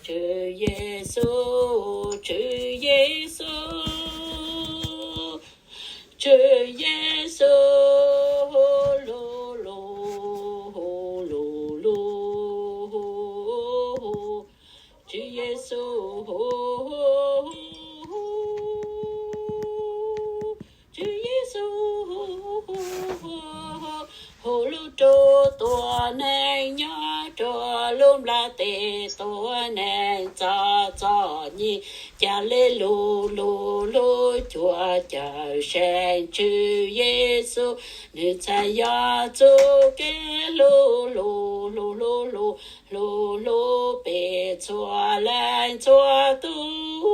Tswv Yexus, Tswv Yexus, Tswv Yexus, lug lug, lug lug, Tswv Yexus, Tswv Yexus, hu lug rua tuab neeg nyob rua lub nplaj teb, tuab neeg txom txom nyem, ca le lug lug lug cuab cawm seem Tswv Yexus, nwg txhad yog txuj kev lug lug lug lug lug lug lug peb txhua leej txhua tug.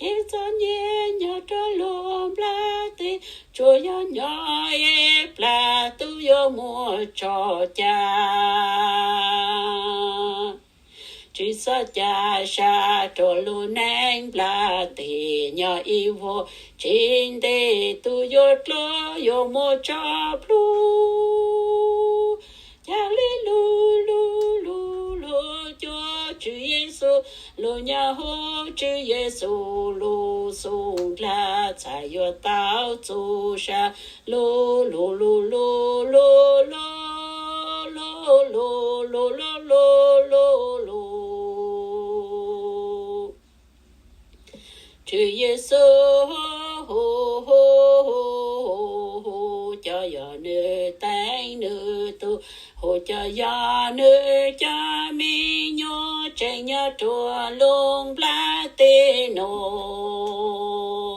Kev txom nyem nyob rua lub nplaj teb, tsuas yog nyob ib plag tub yuav muaj tso cai. Tsi xob ca sab rua lub neej nplaj teb, nyob ib vuag tsi ntev tub yuav dlua yuav muaj tso plhuav. Ca le lug lug lug lug cuab Tswv Yexus, lug nyob huv Tswv Yexus lub xub dlawg, txhad yuav tau txuj sa lug lug lug lug lug lug lug lug lug lug lug. Tswv Yexus, hu hu hu hu cov yog nwg teev nwg tug, hu cov yog nwg cov mi nyuas tseem nyob rua lub nplaj teb nuav.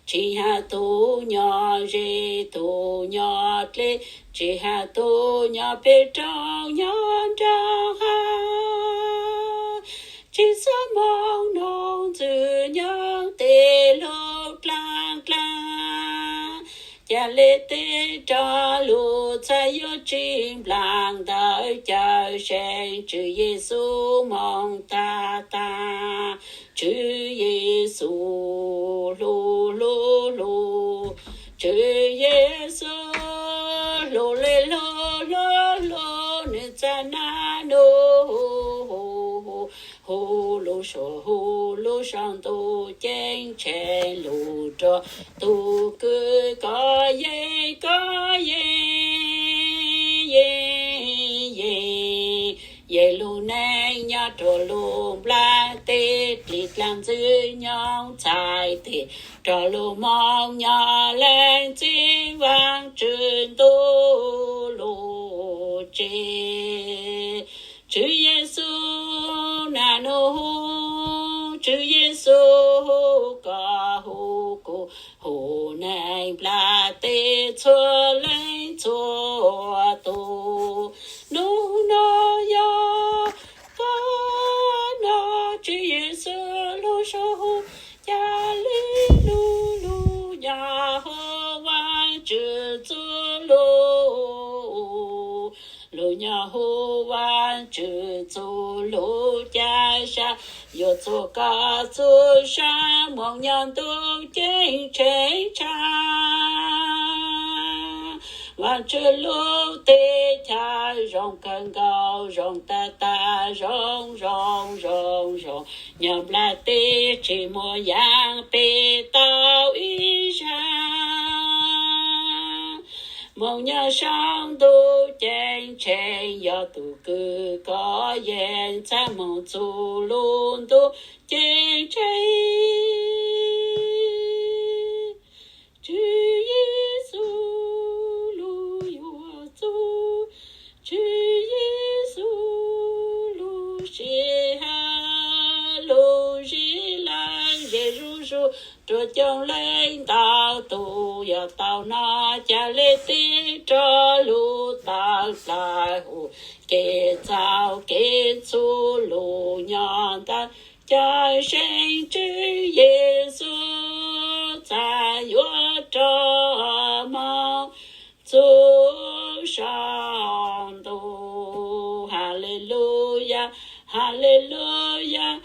Tsi has tug nyob ze, tug nyob dleb, tsi has tug nyob pem roob nyob nraag hav, tsi xob moog noog ntxwg nyoog tej lug dlaag dlaag. Ca le tej rog lug txhad yuav tsi nplaag ntawm cawm seem Tswv Yexus moog tag tag. Tswv Yexus, hlub hlub hlub, Tswv Yexus, hlub le hlub hlub hlub, nwg txhad nab nub hu lub suab hu lub saum ntuj ceeb tsheej lug rua tug kws kov yeej kov yeej yeej yeej lub neej nyob rua lub nplaj teb, dlig dlaag ntxwg nyoog txhais tes rua lub moov nyob leej txiv Vaajtswv ntuj lub tsev. Tswv Yexus, nab nub hu, Tswv Yexus, koj hu kuv, hu neeg nplaj teb txhua leej txhua tug. Nub nua yog koj nua, Tswv Yexus lub suab hu, ca le lug lug nyob huv Vaajtswv txuj lug, lug nyob huv Vaajtswv txuj lug ca sab, yuav txuag koj txuj sa moog nyob ntuj ceeb tsheej tshaj. Vaajtswv lub teb chaws zoo kawg nkaus, zoo tag tag, zoo zoo zoo zoo, nyob nplaj teb tsi muaj yaam peb tau ib zaag. Moog nyob saum ntuj ceeb tsheej, yog tug kws kov yeej txhad moog txug lub ntuj ceeb tsheej. Tswv Yexus lub yuav txug, Tswv Yexus lub sij hawm lub zig lawm ze zuj zus rua coob leej ntau tug, yog tau nov ca le teb rog lug tawm plaws huv kev txaus kev txuj lug nyob ntawm cawm seej Tswv Yexus txhad yuav rov moog txug saum ntuj. Haleluyas, haleluyas,